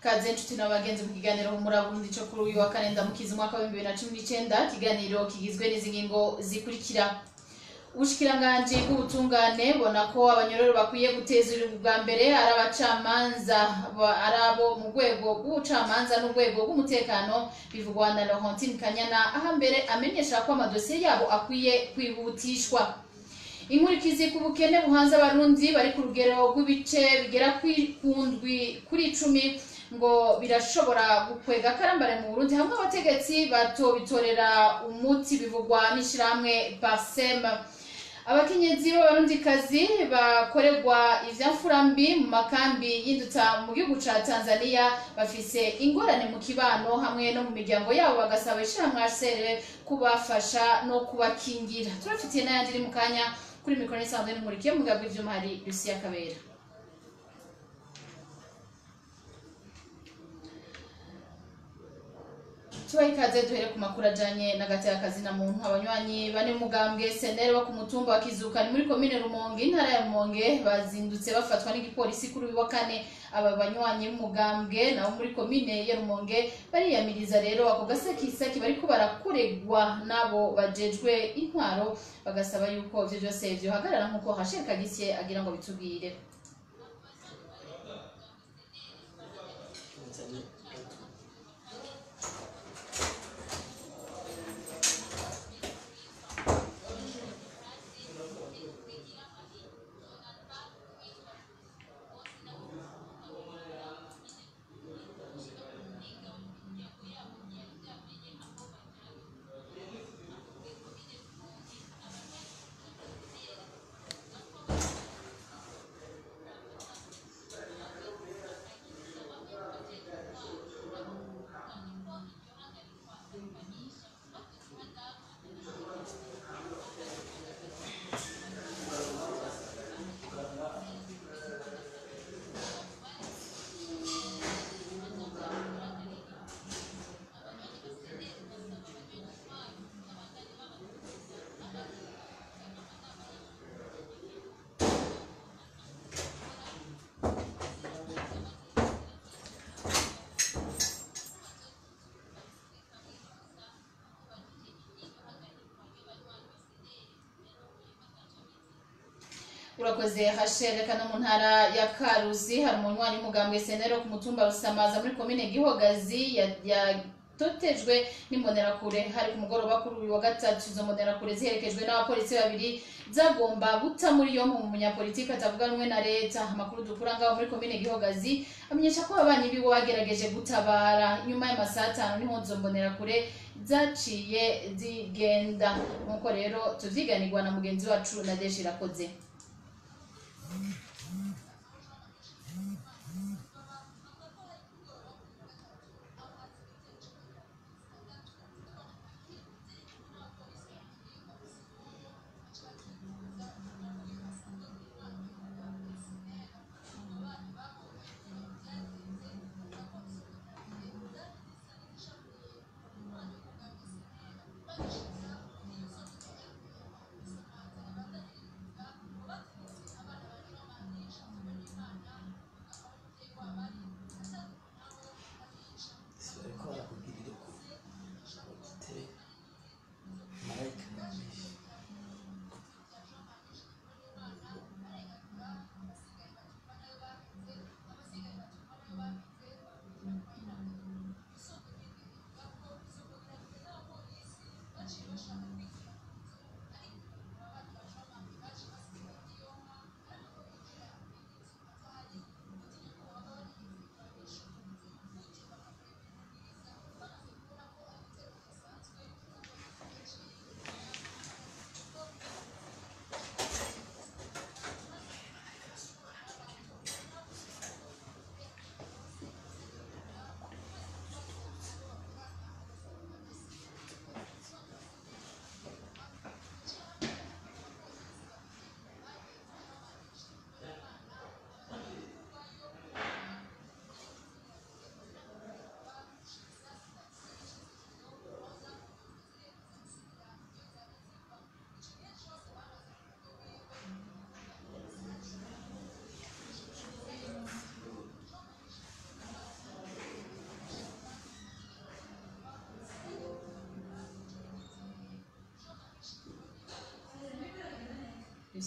Kaze nshuti n'abagenzi mu kiganiro Humura Burundi cyo kuri uyu wa kane ndamukiza umwaka wa 2019. Ikiganiro kigizwe n'izi ngingo zikurikira: Ubushikiranganji bw'ubutungane bona ko abanyororo bakwiye guteza bwa mbere ari abacamanza, ari abo mu rwego rw'ubucamanza n'urwego rw'umutekano, bivugwa na Laurentine Kanyana, aho mbere amenyesha ko amadosiye yabo akwiye kwihutishwa. Inkurikizi ku bukene buhanze Abarundi bari ku rugero rw'ibice bigera ku ndwi kuri 10 ngo birashobora gukwega akarambare mu Burundi hamwe abategetsi batobitorera umuti, bivugwa n'ishirahamwe PARCEM. Abakenyezi b'Abarundikazi bakorerwa ivyamfura mbi mu makambi y'Induta mu gihugu ca Tanzania bafise ingorane mu kibano hamwe no mu miryango yabo, bagasaba ishirahamwe HCR kubafasha no kubakingira. Turafitiye n'ayandi iri mu kanya. Kuri mikoro n'isanzwe n'umurikiye mu bw'ivyuma hari Lucia Kabera. Tubaha ikaze. Duhere ku makuru ajanye n'agateka na muntu. Abanywanyi bane mugambwe CNL bo ku mutumba wa Kizuka, ni muri komine Rumonge, intara ya Rumonge, bazindutse bafatwa n'igipolisi kuri uyu wa kane. Aba banywanyi b'umugambwe nabo muri komine ya Rumonge bariyamiriza rero ako gasekisaki bariko barakuregwa nabo bajejwe intwaro, bagasaba yuko ivyo vyose vyohagarara, nk'uko Rachel Kagisye agira ngo bitubwire. Urakoze, Rachel. Reka no mu ntara ya Karusi hari umunywanyi w'umugambwe CNL ku mutumba Rusamaza muri komine Gihogazi yatotejwe n'imbonerakure. Hari ku mugoroba kuri uyu wa gatatu. Izo mbonerakure ziherekejwe n'abapolisi babiri zagomba guta muri yompi umunyapolitiki atavuga rumwe na leta. Amakuru dukura ngaho muri komine Gihogazi amenyesha ko ababanyi biwe bagerageje gutabara. Nyuma y'amasaha 5 niho izo mbonerakure zaciye zigenda, nk'uko rero tuvyiganirwa na mugenzi wacu Nadege Irakoze.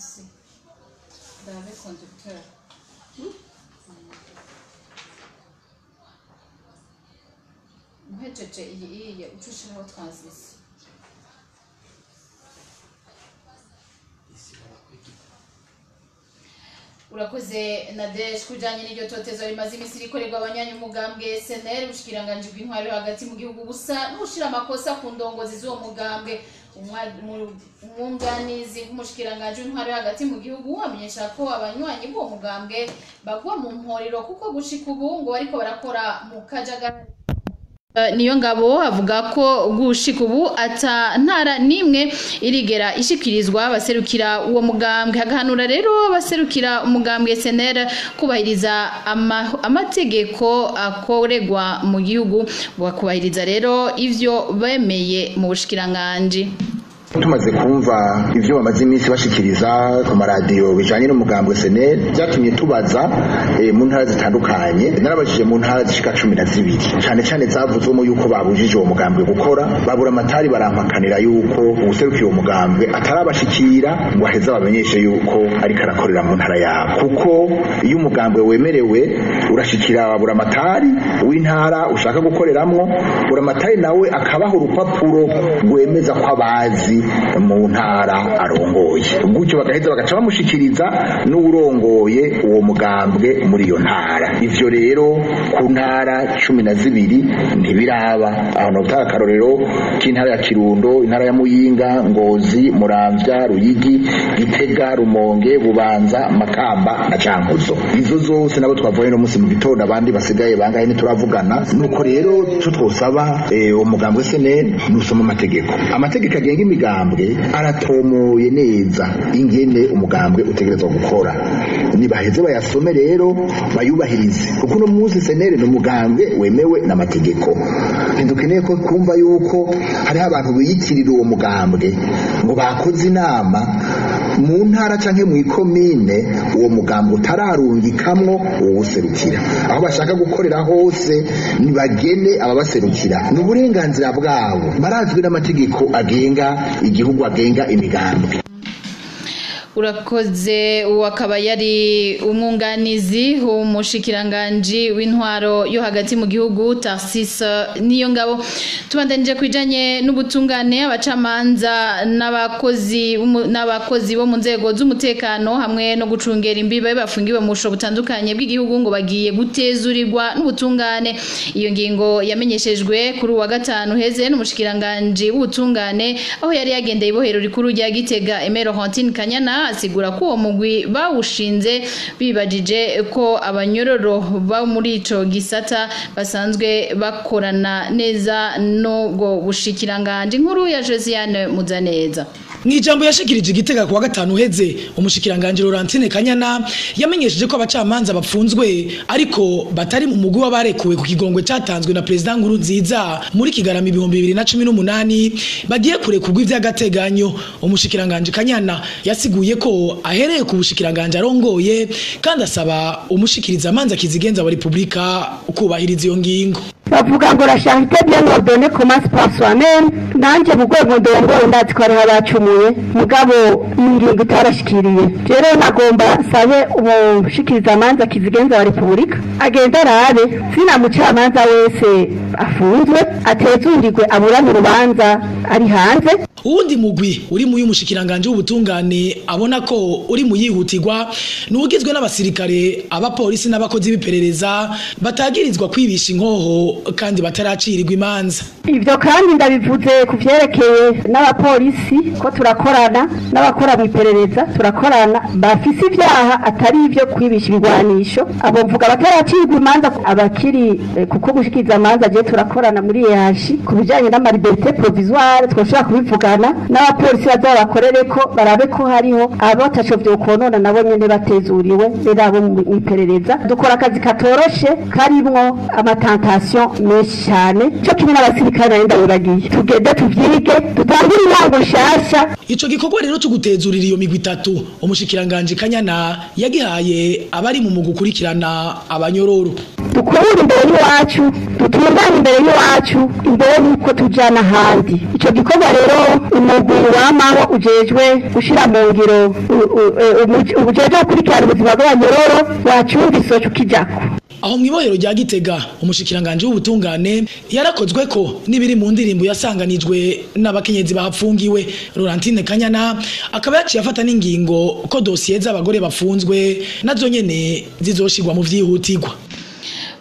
Ici ndabe conducteur. Muhejeje iyi iye uca ushiraho transition. Urakoze Nadege. Kujanye n'iryo totezo rimaze imisi rikorerwa abanywanyi umugambwe SNL, ubushikiranganji bw'intwaro yo hagati mu gihugu busa n'ubushira amakosa ku ndongozi z'uwo mugambwe. Umwunganizi w'umushikiranganji w'intwaro yo hagati mu gihugu amenyesha ko abanywanyi b'uwo mugambwe bagwa mu mporero kuko gushika ubu ngo bariko barakora mu kajagari. Niyo ngabo avuga ko gushika ubu ata ntara nimwe irigera ishikirizwa abaserukira uwo mugambwe. Hagahanura rero abaserukira umugambwe SNL kubahiriza amategeko akoregwa mu gihugu, bakubahiriza rero ivyo bemeye mu bushikiranganji. Tumaze kumva ivyo bamaze iminsi bashikiriza ku maradiyo bijanye n'umugambwe SNL, byatumye tubaza mu ntara zitandukanye. Narabajije mu ntara zishika 12, cane cane zavuzwemo yuko babujije uwo mugambwe gukora. Babura amatari barampakanira yuko uwuserukiye uwo mugambwe atarabashikira ngo aheze abamenyeshe yuko ariko arakorera mu ntara yabo, kuko iyo umugambwe wemerewe urashikira babura amatari w'intara ushaka gukoreramwo, buramatari nawe akabaha urupapuro rwemeza ko abazi mu ntara arongoye, gutyo bagaheza bagaca bamushikiriza n'uwurongoye uwo mugambwe muri iyo ntara. Ivyo rero ku ntara 12 ntibiraba. Aho notanga akarorero k'intara ya Kirundo, intara ya Muyinga, Ngozi, Muramvya, Ruyigi, Gitega, Rumonge, Bubanza, Makamba na Cankuzo. Izo zose nabo twavuye no musi mu gitondo, abandi basigaye bangahe ntituravugana. Nuko rero ico twosaba umugambwe SNL nusoma amategeko. Amategeko agenga imigambwe aratomoye neza ingene umugambwe utegerezwa gukora. Nibaheze bayasome rero bayubahirize, kuko uno munsi SNL ni umugambwe wemewe n'amategeko. Ntidukeneye ko kumva yuko hariho abantu biyitirira uwo mugambwe ngo bakoze inama mu ntara canke mu ikomine uwo mugambwe utararungikamwo uwuserukira. Aho bashaka gukorera hose nibagene ababaserukira, ni uburenganzira bwabo, barazwi n'amategeko agenga igihugu, agenga imigambwe. Urakoze. Uwo akaba yari umwunganizi w'umushikiranganji w'intwaro yo hagati mu gihugu Tarsis niyo ngabo. Tubandanije kwijanye n'ubutungane, abacamanza n'abakozi bo mu nzego z'umutekano hamwe no gucungera imbibe bafungiwe mu busho butandukanye bw'igihugu ngo bagiye gutezurirwa n'ubutungane. Iyo ngingo yamenyeshejwe kuri uwa gatanu heze n'umushikiranganji w'ubutungane aho yari yagendeye ibohero rikuru rya Gitega. Aimée Laurentine Kanyana asigura ko uwo mugwi bawushinze bibajije ko abanyororo ba muri ico gisata basanzwe bakorana neza n'ubwo bushikiranganje. Inkuru ya Josiane Muzaneza. Mwijambo yashikirije Igitega kuwa gatanu heze, umushikiranganje Laurentine Kanyana yamenyesheje ko abacamanza bapfunzwe ariko batari mu mugwi w'abarekuwe ku kigongwe catanzwe na President Nkurunziza muri Kigarama 2018 bagiye kurekurwa ivy'agateganyo. Umushikiranganje Kanyana yasiguye ko ahereye ku bushikiranganje arongoye, kandi asaba umushikiriza amanza kizigenza wa Republika kubahiriza iyo ngingo. Bavuga ngo la charité bien ordonnée commence par soi-même. Nanje mu rwego ndongoye ndazi ko hariho abacumuye, mugabo ingingo itarashikiriye. Rero nagomba nsabe umushikiriza amanza kizigenza wa Republika agenda arabe sina mucamanza wese afunzwe atezurirwe aburane urubanza ari hanze. Uwundi mugwi uri mu y'umushikiranganje w'ubutungane abona ko uri mu yihutirwa n'ugizwe n'abasirikare, abapolisi n'abakozi b'iperereza batagirizwa kwibisha inkoho kandi bataracirirwa imanza. Ivyo kandi ndabivuze ku vyerekeye n'abapolisi ko turakorana n'abakora mu iperereza, turakorana bafise ivyaha atari ivyo kwibisha ibigwanisho, abo mvuga bataracirwa imanza abakiri kuko gushikiriza amanza je turakorana muri EH ku bijanye n'amaliberté provisoire, twoshobora kubivuga n'abapolisi bazabakorere ko barabe ko hariho abo taco vyokonona nabo nyene batezuriwe. Rero abo mu iperereza dukora akazi katoroshe karimwo amatentation menshi cyane, cyo kimwe n'abasirikare nari ndaburagiye tugende tuvyige dutangure intango nshasha. Ico gikorwa rero cyo gutezurira iyo migwi itatu umushikiranganje Kanyana yagihaye abari mu mugwi ukurikirana abanyororo. Dukure imbere y'iwacu, dutuze Barengana imbere y'iwacu, imbere y'uko tujana ahandi. Ico gikorwa rero umugwi wamaho ujejwe gushira mu ngiro, ujejwe gukurikirana ubuzima bw'abanyororo, wacumvise ukijako. Aho mwibohero rya Gitega, umushikiranganje w'ubutungane yarakozwe ko nibiri mu ndirimbo yasanganijwe n'abakenyezi bahapfungiwe. Laurentine Kanyana akaba yaciye afata n'ingingo ko dosiye z'abagore bafunzwe nazo nyene zizoshirwa mu vyihutirwa.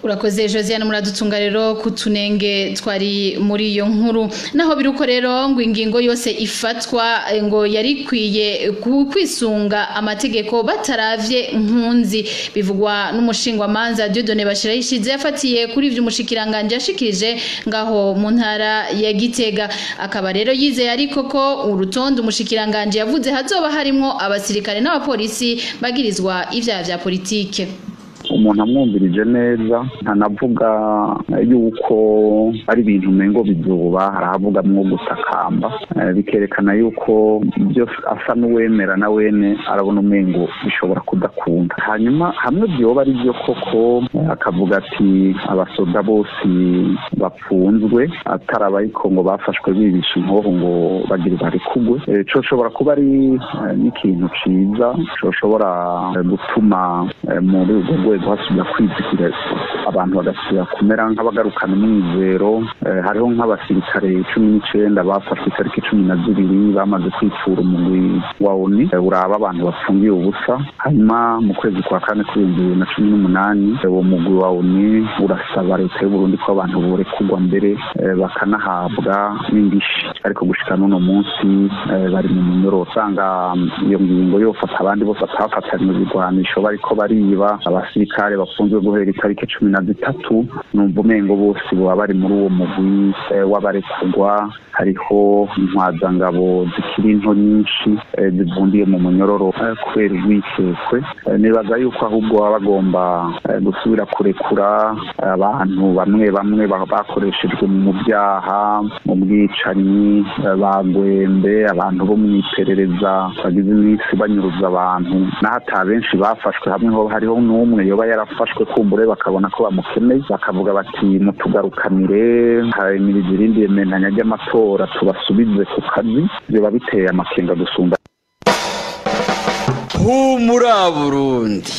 Urakoze Josiane, muradutunga rero kutunenge twari muri iyo nkuru. Naho biruko rero ngo ingingo yose ifatwa ngo yari ikwiye kwisunga amategeko bataravye nkunzi, bivugwa n'umushingwa manza Dieudonné Bashirayishize yafatiye kuri ivyo umushikiranganje yashikirije ngaho mu ntara ya Gitega. Akaba rero yizeye ariko ko urutonde umushikiranganje yavuze hazoba harimwo abasirikare n'abapolisi bagirizwa ivyaha vya politike. Umuntu amwumvirije neza ntanavuga yuko ari ibintu umengo bizuba, haravuga mwo gutakamba, bikerekana yuko byose asa n'uwemera na wene arabona umengo bishobora kudakunda. Hanyuma hamwe byoba ari byo koko, akavuga ati abasoda bose bapfunzwe atarabayiko ngo bafashwe bibisha inkoho ngo bagire barikugwe, coshobora kuba ari n'ikintu ciza coshobora gutuma muri urwo rwego hasubira kwizigira, abantu bagasubira kumera nk'abagarukana umwizero. Hariho nk'abasirikare 19 bafashwe itariki 12 bamaze kwipfura umugwi wa ONU uraba abantu bafungiye ubusa. Hanyuma mu kwezi kwa kane kuri 2018 uwo mugwi wa ONU urasaba leta y'u Burundi ko abantu borekurwa mbere bakanahabwa n'indishi, ariko gushika n'uno munsi bari mu munyororo. Usanga iyo ngingo yofata abandi bose batafatanywe ibigwanisho bariko bariba. Abasirikare bafunzwe guhera itariki 13 numva umengo bose baba bari muri uwo mugwi w'abarekurwa. Hariho intwazangabo zikiri nto nyinshi zivundiye mu munyororo kubera urwikekwe. Nibaza yuko ahubwo baba bagomba gusubira kurekura abantu bamwe bamwe bakoreshejwe mu byaha, mu bwicanyi, bagwembe, abantu bo mu iperereza bagize iminsi banyuruza abantu. Naho ata benshi bafashwe, hamwe ho hariho n'umwe yoba yarafashwe kumbure bakabona ko bamukeneye, bakavuga bati mutugarukanire haremirije irindi yementanya ry'amatora tubasubize ku kazi. Biba biteye amakenga gusumba. Humura Burundi.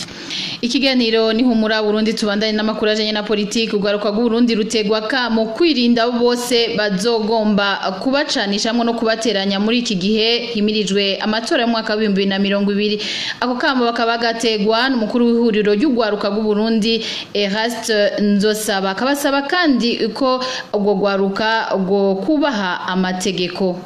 Ikiganiro ni Humura Burundi, tubandanye n'amakuru ajanye na politiki. Ugaruka rw'Uburundi rutegwa kamo kwirinda bose bazogomba kubacanishamwe no kubateranya muri iki gihe himirijwe amatora y'umwaka wa 2020. Ako kamo bakaba gategwa n'umukuru w'ihuriro ry'ugwaruka rw'Uburundi Eraste Nzosaba, akabasaba kandi ko ubwo gwaruka bwo kubaha amategeko.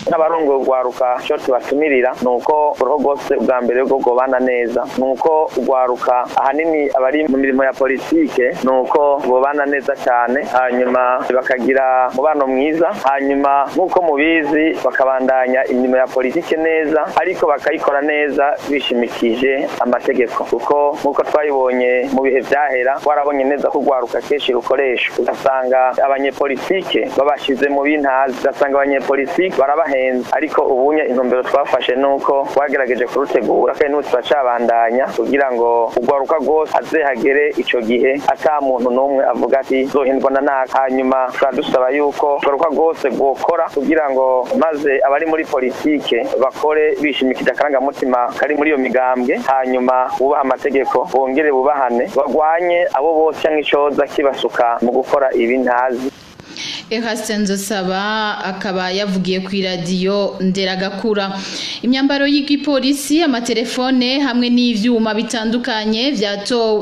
N'abarongo rwaruka cyo tubatumirira nuko uruho rwose bwa mbere bwo gobana neza, nuko rwaruka ahanini abari mu mirimo ya politike nuko bobana neza cyane, hanyuma bakagira mubano mwiza, hanyuma nkuko mubizi bakabandanya imirimo ya politike neza, ariko bakayikora neza bishimikije amategeko, kuko nkuko twayibonye mu bihe byahera warabonye neza ko rwaruka kenshi rukoresha, ugasanga abanyepolitike babashize mu bintazi, ugasanga abanyepolitike barabahe. Ariko ubunye intumbero twafashe nuko twagerageje kurutegura kandi n'ubu turacabandanya kugira ngo ugwaruka rwose aze hagere ico gihe ata muntu n'umwe avuga ati zohindwa na naka. Hanyuma turadusaba yuko ugwaruka rwose rwokora kugira ngo maze abari muri politike bakore bishimikije akarangamutima kari muri iyo migambwe, hanyuma bubaha amategeko, bongere bubahane, bagwanye abo bose canke icoza kibasuka mu gukora ibi ntazi. Eraste Nzosaba akaba yavugiye ku iradiyo Nderagakura. Imyambaro y'igipolisi, amatelefone hamwe n'ivyuma bitandukanye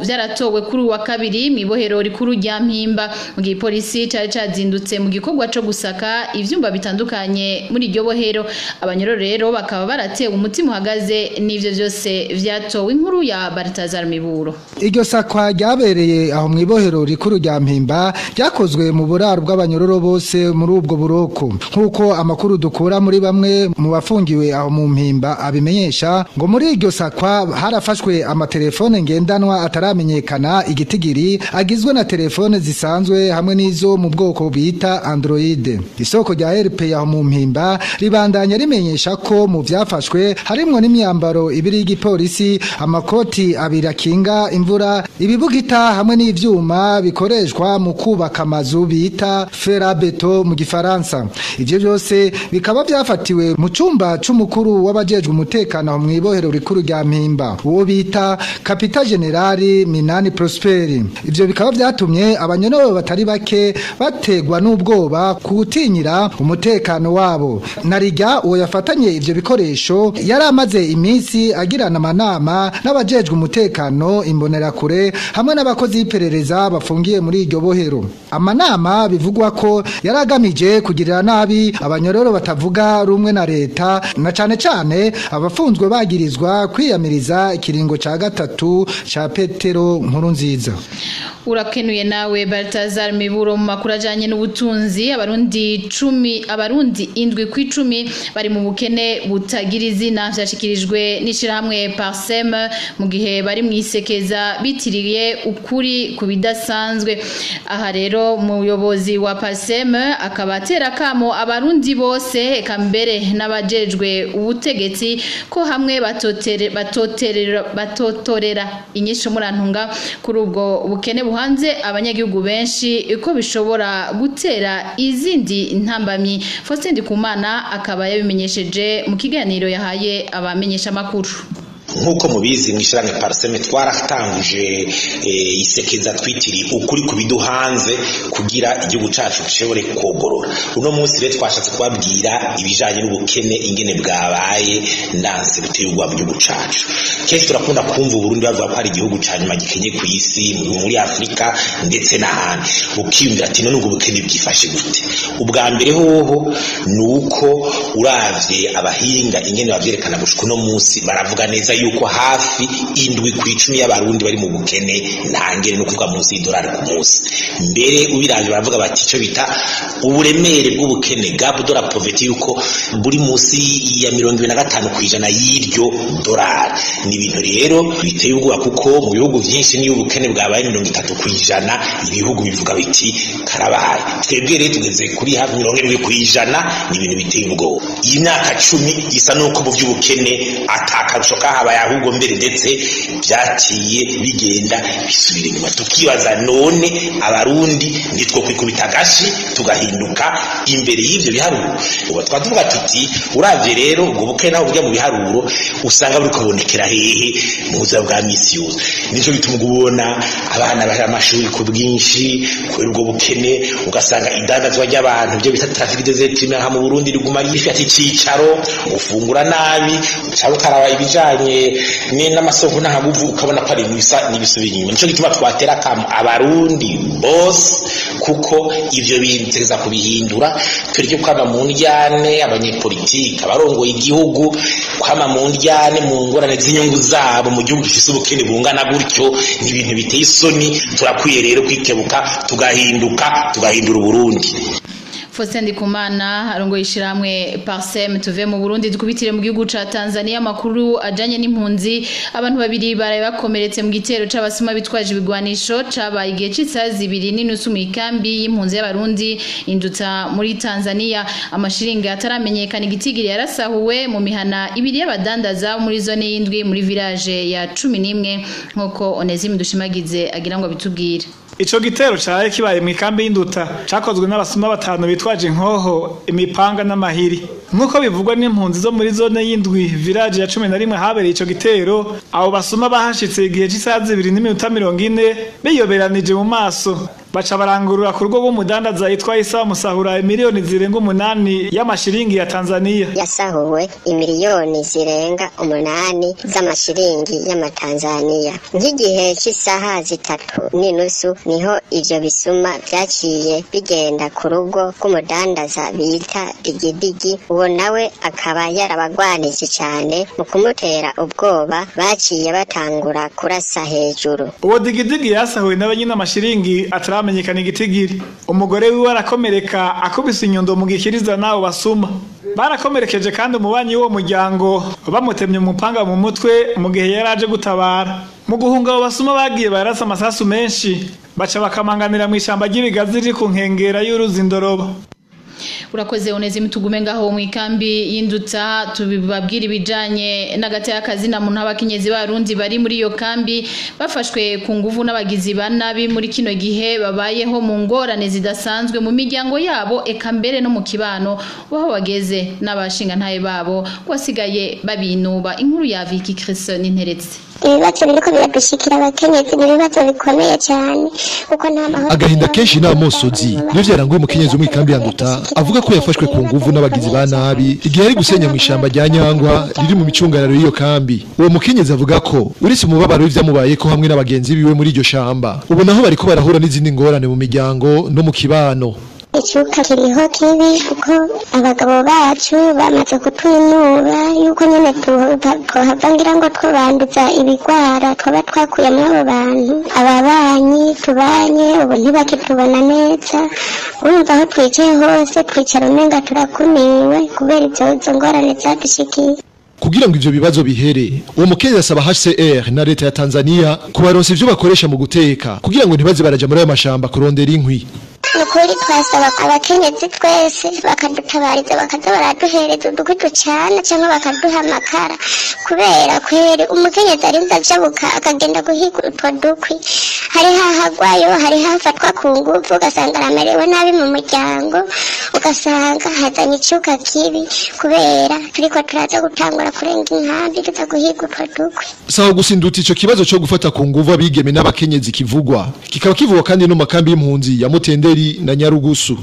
vyaratowe kuri wa kabiri mw'ibohero rikuru rya Mpimba. Mu gipolisi cari cazindutse mu gikorwa co gusaka ivyumba bitandukanye muri iryo bohero. Abanyororo rero bakaba baratewe umutima uhagaze n'ivyo vyose vyatowe. Inkuru ya Baltazar Miburo. Iryo sakwa ryabereye aho mw'ibohero rikuru rya Mpimba ryakozwe mu buraro bw'abanyororo abanyororo bose muri ubwo buroko. Nkuko amakuru dukura muri bamwe mu bafungiwe aho mu Mpimba abimenyesha, ngo muri iryo sakwa harafashwe amatelefone ngendanwa ataramenyekana igitigiri, agizwe na telefone zisanzwe hamwe n'izo mu bwoko bita Android. Isoko rya RP aho mu Mpimba ribandanya rimenyesha ko mu vyafashwe harimwo n'imyambaro ibiri y'igipolisi, amakoti abiri akinga imvura, ibibugita hamwe n'ivyuma bikoreshwa mu kubaka amazu bita ferabeto mu gifaransa. Ivyo byose bikaba byafatiwe mu cumba c'umukuru w'abajejwe umutekano mu ibohero rikuru rya Mpimba, uwo bita Kapita Generali Minani Prosperi. Ivyo bikaba byatumye abanyororo batari bake bategwa n'ubwoba kutinyira umutekano wabo. Narijya uwo yafatanye ivyo bikoresho yari amaze iminsi agirana amanama n'abajejwe umutekano, imbonerakure hamwe n'abakozi b'iperereza bafungiye muri iryo bohero. Amanama bivugwa ko yaragamije kugirira nabi abanyororo batavuga rumwe na leta, na cane cane abafunzwe bagirizwa kwiyamiriza ikiringo ca gatatu ca Petero Nkurunziza. Urakenuye nawe Baltazar Miburo. Mu makuru ajanye n'ubutunzi, abarundi 10 abarundi 7 ku 10 bari mu bukene butagira izina, vyashikirijwe n'ishirahamwe Parsem mu gihe bari mu isekeza bitiriye ukuri ku bidasanzwe. Aha rero umuyobozi wa Parsem akaba atera kamo abarundi bose eka mbere n'abajejwe ubutegetsi ko hamwe batotorera inyishu murantunga kuri ubwo bukene buhanze abanyagihugu benshi ko bishobora gutera izindi ntambamyi. Faustin Ndikumana akaba yabimenyesheje mu kiganiro yahaye abamenyesha makuru. Nkuko mubizi mwishirane Parseme twaratanguje isekeza twitiri ukuri kubiduhanze kugira igihugu cacu gishobore kogorora. Uno munsi rero twashatse kubabwira ibijanye n'ubukene ingene bwabaye ndanse buteye ubwoba mu gihugu cacu. Kenshi turakunda kumva Burundi bavuga ko ari igihugu ca nyuma gikenye ku isi, muri Afrika ndetse n'ahandi. Ukiyumvira ati none ubwo bukene bwifashe gute? Ubwa mbere hoho nuko uravye abahinga ingene bavyerekana gushika uno munsi baravuga neza yuko hafi 7 ku 10 y'abarundi bari mu bukene ntangere no kuvuga munsi y'idolari ku munsi. Mbere ubiravye baravuga bati ico bita uburemere bw'ubukene gap dollar poverty yuko buri munsi ya 25% y'iryo dolari. Ni ibintu rero biteye ubwoba kuko mu bihugu vyinshi niyo ubukene bwabaye 30% ibihugu bivuga biti karabaye. Twebwe rero tugeze kuri hafi 70%, ni ibintu biteye ubwoba. Iyi myaka 10 isa nuko mu vy'ubukene atakarusho kahabaye, ahubwo mbere ndetse byaciye bigenda bisubira inyuma. Tukibaza none abarundi nitwo kwikubita agashi tugahinduka imbere y'ivyo biharuro. Ubu twavuga tuti uravye rero ubwo bukene naho burya mu biharuro usanga buri kubonekera hehe mu buzima bwa misi yose. Nico bituma ubona abana baje amashuri ku bwinshi kubera ubwo bukene, ugasanga idandazwa ry'abantu byo bita trafic des êtres humains mu Burundi riguma rifata icicaro, gufungura nabi, cyangwa ukaraba ibijanye n'amasoko n'ahaguvu ukabona ko ari ibisa n'ibisubira inyuma. Nico gituma twatera kamo abarundi bose kuko ivyo bintu kubihindura. Tureke kwama mu ndyane abanyepolitike abarongoye igihugu kwama mu ndyane mu ngorane z'inyungu zabo mu gihugu gifise ubukene bungana gutyo, ni ibintu biteye isoni. Turakwiye rero kwikebuka tugahinduka tugahindura Uburundi. Faustin Ndikumana arongoye ishiramwe Parsem. Tuve mu Burundi dukubitire mu gihugu ca Tanzania. Makuru ajanye n'impunzi, abantu babiri baraye bakomeretse mu gitero c'abasuma bitwaje ibigwanisho cabaye igihe c'isaha 2:30 mu ikambi y'impunzi y'abarundi Induta muri Tanzania. Amashiringi ataramenyekana igitigiri yarasahuwe mu mihana ibiri y'abadandaza muri zone y'indwi muri village ya 11 nkuko Onesime Dushimagize agira ngo bitubwire. Ico gitero caraye kibaye mu ikambi y'Induta cakozwe n'abasuma batanu bitwaje inkoho, imipanga n'amahiri. Nkuko bivugwa n'impunzi zo muri zone y'indwi village ya 11 habereye ico gitero, abo basuma bahashitse igihe c'isaha 2:40 biyoberanije mu maso. Baca barangurura ku rugo rw'umudandaza yitwa Isa Musahura miliyoni zirenga 8 y'amashiringi ya Tanzania. Yasahuwe imiliyoni zirenga 8 z'amashiringi y'amatanzania. Nk'igihe cy'isaha 3:30 niho ivyo bisuma byaciye bigenda ku rugo rw'umudandaza bita Digidigi, uwo nawe akaba yarabagwanije cyane mu kumutera ubwoba, baciye batangura kurasa hejuru. Uwo Digidigi yasahuwe nawe nyine amashiringi hataramenyekana igitigiri. Umugore wiwe arakomereka akubise inyundo mu gikiriza n'abo basuma. Barakomerekeje kandi umubanyi w'uwo muryango bamutemye umupanga mu mutwe mu gihe yari aje gutabara. Mu guhunga abo basuma bagiye barasa amasasu menshi, baca bakamanganira mu ishyamba ry'ibigazi riri ku nkengera y'uruzi Ndorobo. Urakoze Onezime. Tugume ngaho mu ikambi y'Induta, tubibabwira ibijanye n'agateka na muntu. Abakenyezi b'Abarundi bari muri iyo kambi bafashwe ku nguvu n'abagizi ba nabi, muri kino gihe babayeho mu ngorane zidasanzwe mu miryango yabo, eka mbere no mu kibano aho bageze, n'abashingantahe babo wasigaye babinuba. Inkuru ya Vicky Christian Nteretse. Ibibazo biriko biradushikira abakenyezi ni ibibazo bikomeye cyane, kuko nta mahoro. Agahinda kenshi n'amosozi niyo vyaranguye umukenyezi wo mw'ikambi ya Nduta, avuga ko yafashwe ku nguvu n'abagizi ba nabi igihe ari gusenya mu ishamba rya Nyangwa riri mu micungararo y'iyo kambi. Uwo mukenyezi avuga ko uretse umubabaro w'ivyamubayeko hamwe n'abagenzi biwe muri iryo shamba, ubu naho bariko barahura n'izindi ngorane mu miryango no mu kibano. Icuka kiriho kibi, kuko abagabo bacu bamaze kutwinuba yuko nyene twohava ngira ngo twobanduza ibigwara twaba twakuye muri abo bantu. Ababanyi tubanye ubu ntibakitubona neza. Urumva, aho twicaye hose twicara umenga turakumiwe kubera izo ngorane zadushikiye. Kugira ngo ivyo bibazo bihere, uwo mukenyezi asaba HCR na leta ya Tanzania kubaronsa ivyo bakoresha mu guteka, kugira ngo ntibaze baraja muri ayo mashamba kurondera inkwi. Nukuri twasaba abakenyezi twese bakadutabariza, bakaza baraduhereza udukwi ducana cyangwa bakaduha amakara, kubera kweri umukenyezi arinze ajabuka akagenda guhiga utwo dukwi, hari hahagwayo, hari hafatwa ku nguvu, ugasanga aramerewe nabi mu muryango, ugasanga hazanye icuka kibi kubera turiko turaza gutangura kurenga inkambi tuza guhiga utwo dukwi. Saho gusa Induta ico kibazo co gufata ku nguvu abigeme n'abakenyezi kivugwa, kikaba kivugwa kandi no mu makambi y'impunzi ya Mutenderi na Nyarugusu.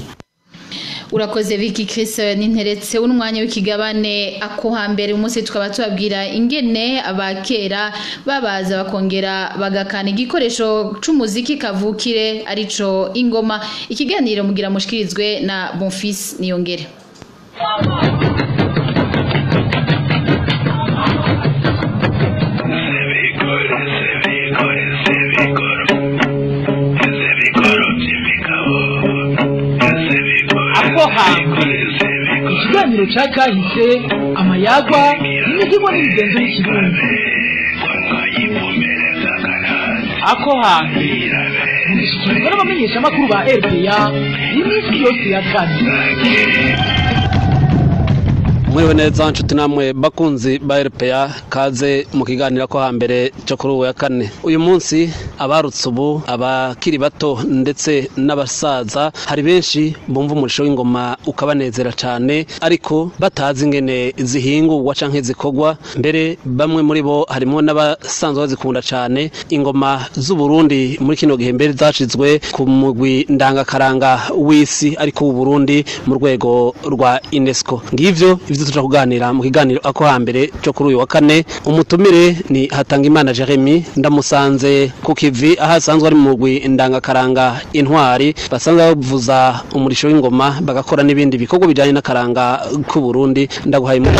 Urakoze Vicky Chris Ninteretse. Unumwanya w'ikigabane ako hambere. Umunsi tukaba tubabwira ingene abakera babaza bakongera bagakana igikoresho c'umuziki kavukire, arico ingoma. Ikiganiro mugira mushikirizwe na Bonfils Niyongere. Ako hambere, ikiganiro ca kahise, amayagwa n'imigirwa n'imigenzo y'ikirundi. Ako hambere mugishikirizwa n'abamenyeshamakuru ba RPA iminsi yose ya kane. Mwiriwe neza nshuti namwe bakunzi ba RPA, kaze mu kiganiro ko hambere cyo kuri ubu ya kane. Uyu munsi abarutse ubu, abakiri bato ndetse n'abasaza, hari benshi bumva umurisho w'ingoma ukabanezera cyane, ariko batazi ingene zihingurwa canke zikorwa. Mbere bamwe muri bo harimo n'abasanzwe bazikunda cyane ingoma z'u Burundi, muri kino gihe mbere zashizwe ku mugwi ndangakaranga w'isi ariko w'u Burundi mu rwego rwa UNESCO. Ngivyo ivyo tuja kuganira mu kiganiro ako hambere cyo kuri uyu wa kane. Umutumire ni Hatangimana Jeremy, ndamusanze ku kivi aho asanzwe ari mu mugwi ndangakaranga Intwari, basanzwe bavuza umurisho w'ingoma bagakora n'ibindi bikorwa bijanye n'akaranga k'u Burundi. Ndaguhaye muri.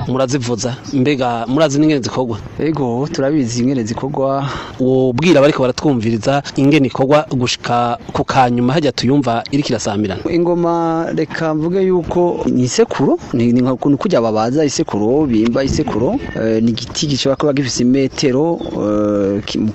Murazivuza, mbega murazi n'ingene zikorwa? Ego, turabizi ingene zikorwa. Wobwira bariko baratwumviriza ingene ikorwa gushika ku kanyuma hajya tuyumva iriko irasamirana? Ingoma, reka mvuge yuko ni isekuro, ni nka ukuntu kujya babaza isekuro, bimba isekuro, ni igiti gishobora kuba gifise imetero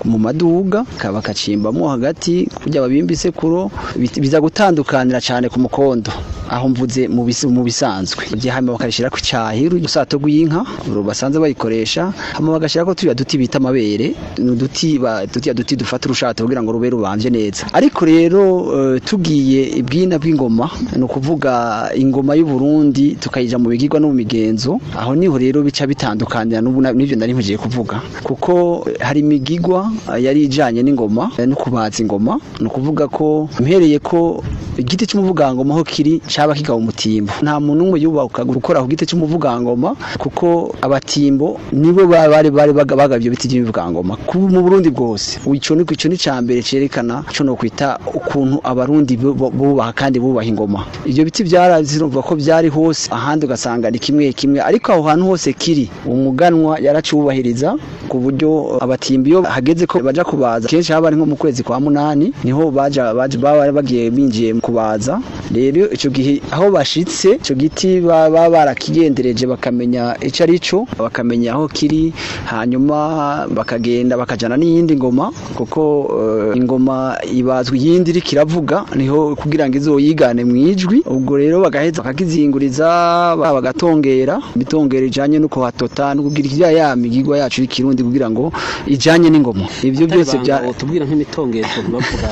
mu maduga, bakacimbamo hagati kujya babimba isekuro, biza gutandukanira cyane ku mukondo aho mvuze mu bisanzwe. Hanyuma bakayishira ku cyahiru, urusato rw'inka basanze bayikoresha, hama bagashira ko tuya duti bita amabere, ni uduti tutiya duti dufata urushato kugira ngo rube rubamvye neza. Ariko rero tugiye ibwina bw'ingoma, ni ukuvuga ingoma y'u Burundi, tukayija mu bigirwa no mu migenzo, aho niho rero bica bitandukanira n'ubu n'ivyo nari mpugiye kuvuga, kuko hari imigigwa yari ijanye n'ingoma no kubaza ingoma. Ni ukuvuga ko mpereye ko igiti c'umuvugangoma aho kiri caba kigaba umutimbo. Nta muntu umwe yubahuka gukora ku giti c'umuvugangoma, kuko abatimbo nibo bari bagabye ibyo biti by'imivugangoma mu Burundi bwose. Ico ni cambere cerekana ico no kwita ukuntu abarundi bubaha kandi bubaha ingoma. Ibyo biti byarazirumva ko byari hose, ahandi ugasanga ni kimwe kimwe, ariko aho hantu hose kiri umuganwa yaracubahiriza ku buryo abatimbi iyo hageze ko baja kubaza, kenshi haba ari nko mu kwezi kwa 8 niho baja baba bagiye binjiye kubaza. Rero ico gihe aho bashitse ico giti baba barakigendereje bakamenya ico ari cyo, bakamenya aho kiri, hanyuma bakagenda bakajana n'iyindi ngoma, kuko ingoma ibazwa iyindi iri kiravuga niho kugira ngo izoyigane mwijwi. Ubwo rero bagaheza bakakizinguriza bagatongera imitongero ijanye no kuhatota no kugira ikirya ya migigwa yacu y'ikirundi kugira ngo ijanye n'ingoma. Ivyo byose bya tubwira nk'imitongero bavuga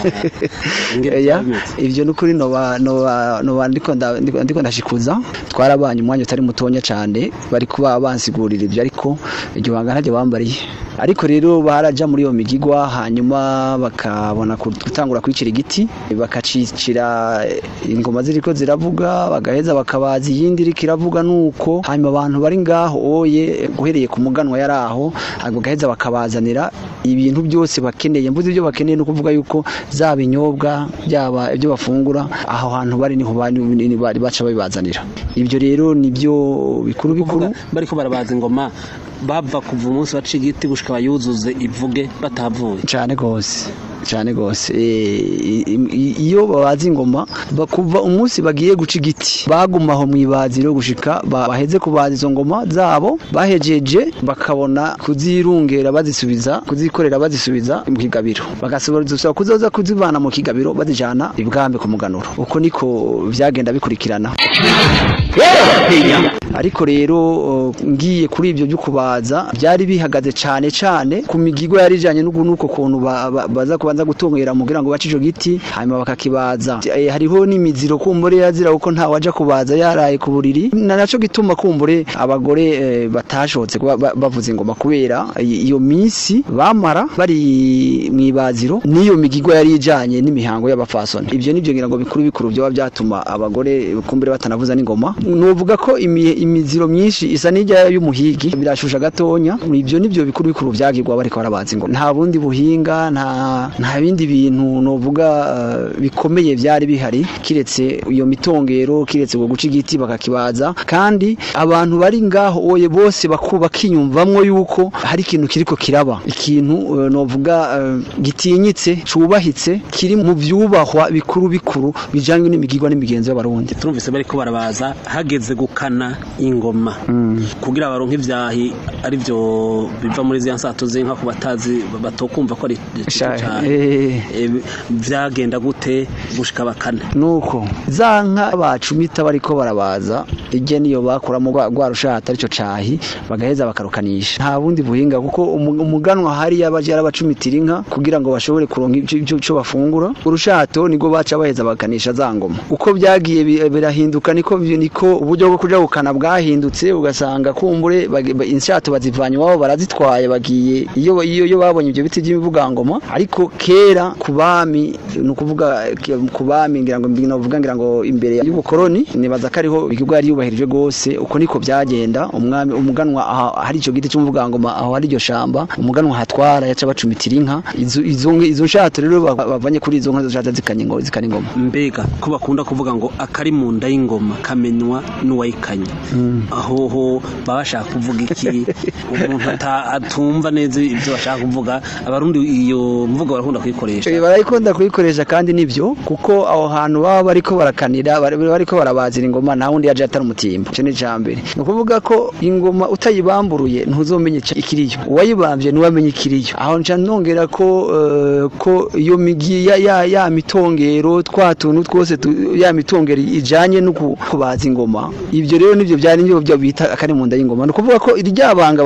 ivyo nukuri noba ndiko ndashikuza. Twarabanye umwanya utari mutonya cyane bari kuba bansigurira ibyo, ariko iryo banga ntajye bambariye. Ariko rero baraja muri iyo migigwa, hanyuma bakabona gutangura kwicira igiti, bakacicira ingoma ziriko ziravuga, bagaheza bakabaza iyindi iriko iravuga nuko. Hanyuma abantu bari ngaho oye guhereye ku muganwa yaraho, bagaheza bakabazanira ibintu byose bakeneye. Mvuze ibyo bakeneye no kuvuga yuko zaba inyobwa byaba ibyo bafungura aho hantu bari niho bari baca babibazanira. Ibyo rero nibyo bikuru bikuru bariko barabaza ingoma bava kuva umunsi baca igiti gushika bayuzuze ivuge batavuye cyane gose cyane gose. Iyo babaza ingoma kuva umunsi bagiye guca igiti bagumaho mwibaziro gushika baheze kubaza izo ngoma zabo, bahejeje bakabona kuzirungera bazisubiza kuzikorera bazisubiza mu kigabiro, bagasubira kuzoza kuzivana mu kigabiro bazijana ibwambe ku muganuro. Uko niko vyagenda bikurikirana. Ariko rero ngiye kuri ibyo byo kubaza byari bihagaze cyane cyane ku migigo yari ijanye n'uko kuntu baza kubanza gutongera mugira ngo bace ico giti hanyuma bakakibaza. Hariho n'imiziro kumbure yazira kuko nta waja kubaza yaraye ku buriri, na naco gituma kumbure abagore batashotse bavuze ingoma kubera iyo minsi bamara bari mwibaziro niyo migigo yari ijanye n'imihango y'abafasoni. Ibyo nibyo ngira ngo bikuru bikuru byo byatuma abagore kumbure batanavuza n'ingoma. Novuga ko imiziro myinshi isa n'ijya y'umuhigi birashusha gatonya. Ibyo nibyo bikuru bikuru byagirwa bariko barabaza ingoma. Nta bundi buhinga, nta bindi bintu novuga bikomeye byari bihari kiretse iyo mitongero, kiretse ngo guca igiti bakakibaza. Kandi abantu bari ngaho oye bose bakuba kinyumvamwo yuko hari ikintu kiriko kiraba, ikintu novuga gitinyitse cubahitse kiri mu vyubahwa bikuru bikuru bijanye n'imigirwa n'imigenzo y'abarundi. Turumvise bariko barabaza hageze gukana ingoma kugira baronke ivyahi ari byo biva muri ziya nsato z'inka ku batazi batokumva ko ari cyane. Vyagenda gute gushika bakana? Nuko za nka bacumita bariko barabaza ije niyo bakuramo rwa rushata arico cahi bagaheza bakarukanisha. Nta bundi buhinga kuko umuganwa hari yabaje yarabacumitira inka kugira ngo bashobore kuronka ibyo bafungura. Urushato nigo baca baheza bakanisha za ngoma. Uko byagiye birahinduka niko uburyo bwo kuja gukana bwahindutse, ugasanga kumbure inshato bazivanye wabo barazitwaye bagiye iyo babonye ibyo biti by'imivugangoma. Ariko kera kubami nukuvuga kubami ngira ngo novuga ngira ngo imbere y'ubukoroni nibaza ko ariho igihugu yari yubahirije gose. Uko niko byagenda. Umwami umuganwa hari ico giti cy'umuvugangoma aho hari iryo shamba umuganwa hatwara yaca bacumitira inka. Izo nshato rero bavanye kuri izo nka zo zikanye ngo zikana ingoma. Mbega ko bakunda kuvuga ngo akari mu nda y'ingoma kamenywa n'uwayikanye, aho ho babashaka kuvuga iki? Umuntu atumva neza ibyo bashaka kuvuga. Abarundi iyo mvugo barakunda kuyikoresha, barayikunda kuyikoresha kandi nivyo, kuko aho hantu baba bariko barakanira bariko barabazira ingoma nta wundi yaje atari umutimbo. Ico ni icambere. Ni ukuvuga ko ingoma utayibamburuye ntuzomenye ikiriyo, uwayibamvye niwe ikiriyo. Aho nca nongera ko iyo migi ya mitongero twa tuntu twose ya mitongero ijanye no kubaza ingoma, ibyo rero nivyo byari nibyo byo bita akari mu nda y'ingoma. Ni ukuvuga ko iryabanga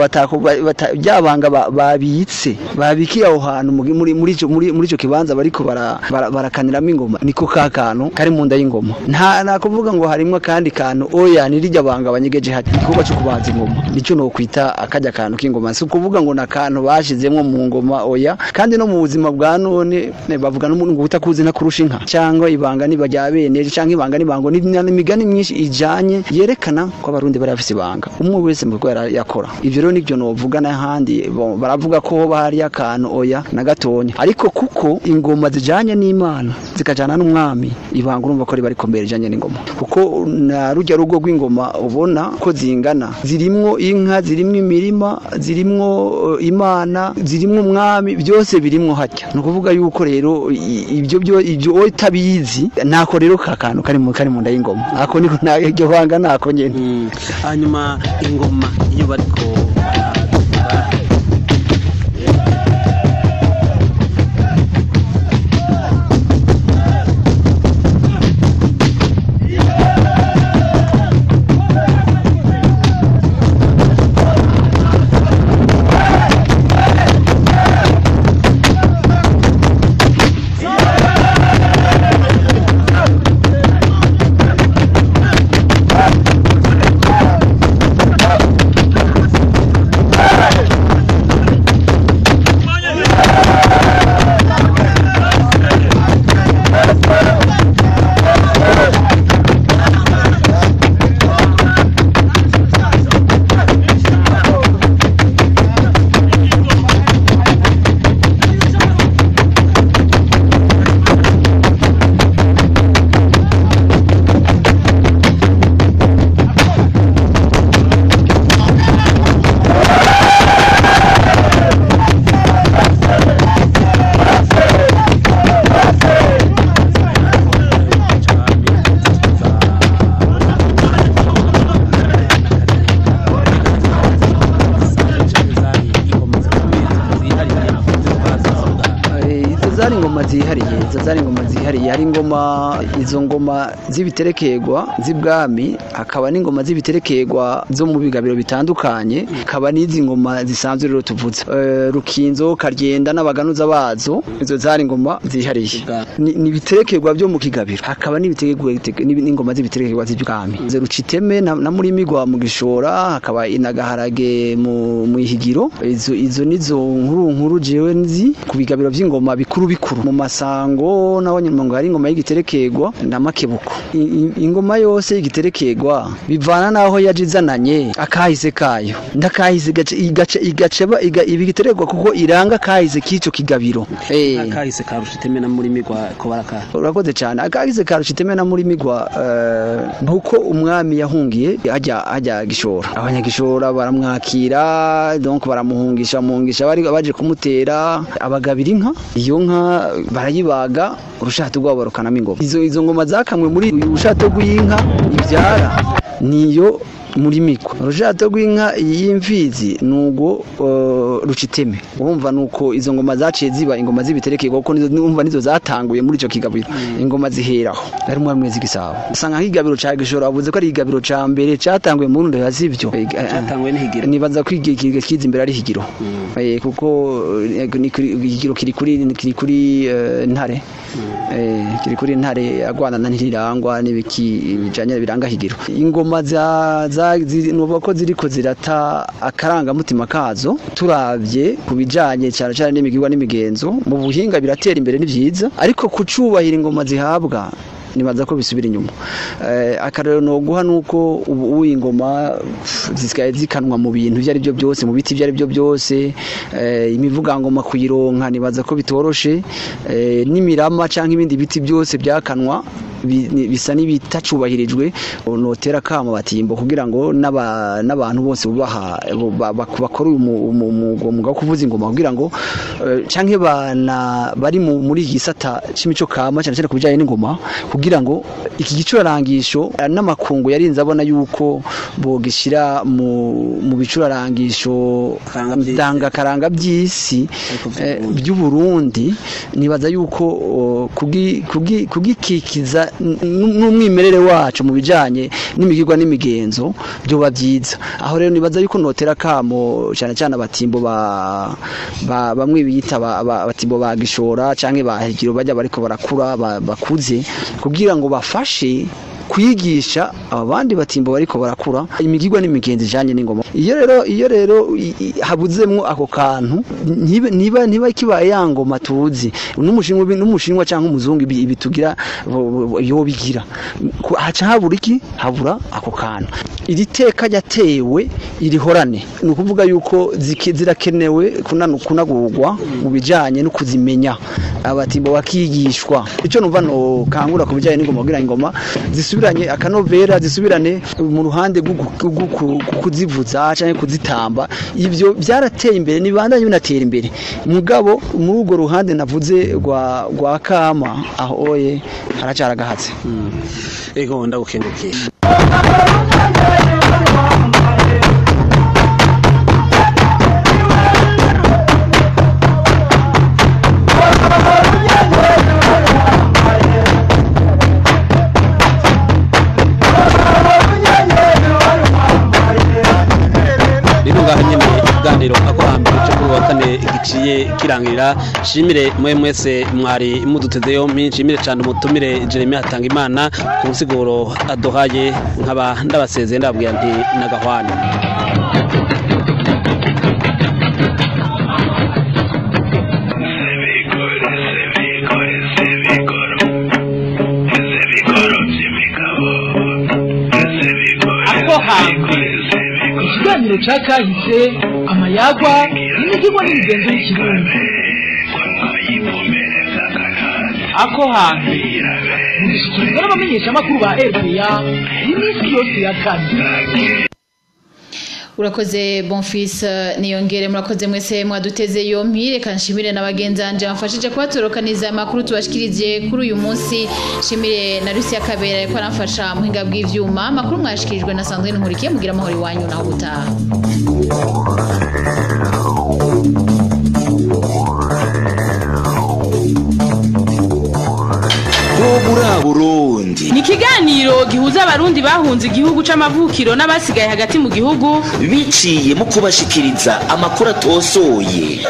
ryabanga babitse babikiye aho hantu muri ico kibanza bariko barakaniramo ingoma, niko ka kantu kari mu nda y'ingoma. Nta nakuvuga ngo harimwo kandi kantu, oya, ni rirya banga banyegeje hati igikorwa cyo kubaza ingoma nico no kwita akajya kantu k'ingoma. Si ukuvuga ngo nakantu bashizemwo mu ngoma, oya. Kandi no mu buzima bwa none bavuga n'umuntu ngo utakuzi ntakurusha inka, cyangwa ibanga niba rya bene, cyangwa ibanga nibango, n'imigani myinshi ijanye yerekana ko abarundi bari bafise ibanga, umwe wese mu rwego yakora. Ivyo rero nivyo novuga. N'ahandi baravuga ko hoba hari akantu, oya na gatonya. Ariko kuko ingoma zijanye n'Imana zikajana n'umwami, ibanga urumva ko riba rikomeye rijanye n'ingoma, kuko na rujya rugo rw'ingoma ubona ko zingana, zirimwo inka, zirimwo imirima, zirimwo Imana, zirimwo umwami, byose birimwo hatya. Ni ukuvuga yuko rero ibyo byo ibyo utabizi nako rero kakantu kari mu nda y'ingoma, ako niko iryo banga nako nyene. Hanyuma ingoma iyo bariko zari ingoma zihariye. Hari ingoma, izo ngoma z'ibiterekegwa z'ibwami, hakaba n'ingoma z'ibiterekegwa zo mu bigabiro bitandukanye, hakaba n'izi ngoma zisanzwe rero tuvuze Rukinzo, Karyenda n'abaganuza bazo. Izo zari ingoma zihariye, ni ibiterekegwa byo mu kigabiro. Hakaba n'ingoma z'ibiterekegwa z'ibwami, ze Ruciteme na Murimigwa mu Gishora, hakaba inagaharage mu Ihigiro. Izo nizo nkuru jewe nzi ku bigabiro by'ingoma bikuru bikuru. Mu masango naho nyuma ngo hari ingoma y'igiterekegwa na makebuko. Ingoma yose y'igiterekegwa bivana naho yajizananye akahise kayo, ndakahise igaceba ibigiterekwa kuko iranga kahise kico kigabiro. Akahise ka Ruciteme na Murimigwa ko baraka. Urakoze cyane. Akahise ka Ruciteme na Murimigwa nuko umwami yahungiye ajya Gishora, abanyagishora baramwakira, donc baramuhungisha muhungisha bari baje kumutera, abagabira inka, iyo nka barayibaga, urushato rwabo barukanamo ingoma. Izo ngoma zakamwe muri urushato rw'inka ibyara niyo Murimigwa. Urushato rw'inka y'imfizi nugo Ruciteme. Urumva nuko izo ngoma zaciye ziba ingoma z'ibiterekegwa, kuko nizo nizo zatanguye muri ico kigabiro. Ingoma ziheraho ari umwami mwezi Gisabo. Usanga nk'igabiro ca Gishora bavuze ko ari igabiro ca mbere catanguye mu Burundi, yazivyo catanguye n'Higiro. Nibaza ko kiza imbere ari Higiro, kuko Higiro kiri kuri Ntare, kiri kuri Ntare agwana na Ntirirangwa n'ibiki bijanye biranga Higiro. Ingoma za nuvuga ko ziriko zirata akarangamutima kazo, turavye ku bijanye cyane cyane n'imigirwa n'imigenzo mu buhinga biratera imbere ni vyiza, ariko kucubahira ingoma zihabwa nibaza ko bisubira inyuma. Akarero no guha nuko ubu ingoma zisigaye zikanwa mu bintu ibyo ari byo byose, mu biti ibyo ari byo byose, imivugangoma kuyironka nibaza ko bitoroshe, n'imirama canke ibindi biti byose byakanwa bisa n'ibitacubahirijwe. Notera kama batimbo kugira ngo n'abantu bose bubaha bakora umwuga wo kuvuza ingoma, kugira ngo canke bana bari muri gisata c'imico kama cyane cyane kubijanye n'ingoma, kugira ngo iki gicurarangisho n'amakungu yarinze abona yuko bogishira mu bicurarangisho ndangakaranga by'isi by'u Burundi. Nibaza yuko kugikikiza n'umwimerere wacu mu bijanye n'imigirwa n'imigenzo byoba byiza. Aho rero nibaza yuko notera kamo cyane cyane abatimbo ba bamwe biyita abatimbo ba gishora canke bahigiro bajya bariko barakura bakuze kugira ngo bafashe kwigisha abandi batimbo bariko barakura imigirwa n'imigenzo ijanye n'ingoma. Iyo rero habuzemwo ako kantu niba kibaye ya ngoma tuzi n'umushinwa canke umuzungu ibitugira yo bigira haca habura iki, habura ako kantu. Iri teka ryatewe irihorane ni ukuvuga yuko zirakenewe kunagurwa mu bijanye no kuzimenya, abatimbo bakigishwa. Ico numva no kangura ku bijanye n'ingoma kugira ingoma zisubiranye akanovera, zisubirane mu ruhande kuzivuza canke kuzitamba. Ivyo byarateye imbere nibandanye binatera imbere, mugabo muri urwo ruhande navuze rwa kama aho oye haracaragahatse. Ego ndagukengukiye. Ako hambere cyo kuri wa kane giciye kirangirira. Shimire mwe mwese mwari muduteze yompi, nshimire cyane umutumire Jeremy Hatangimana ku nsiguro aduhaye, nkaba ndabasezeye ndababwira nti nagahwana. Ako hambere ikiganiro ca kahise, amayagwa n'imigirwa n'imigenzo y'ikirundi. Ako hambere mugishikirizwa n'abamenyeshamakuru ba RPA iminsi yose ya kane. Urakoze Bonfils Niyongere, murakoze mwese mwaduteze yompi. Reka nshimire n'abagenzanje bamfashije kubatorokaniza amakuru tubashikirize kuri uyu munsi. Nshimire na Lucia Kabera yariko aramfasha muhinga bw'ivyuma. Amakuru mwashikirijwe na Sandrine Nkurikiye. Mugira amahoro iwanyu naho gutaha. Burundi ni ikiganiro gihuza abarundi bahunze igihugu c'amavukiro n'abasigaye hagati mu gihugu biciye mu kubashikiriza amakuru atosoye.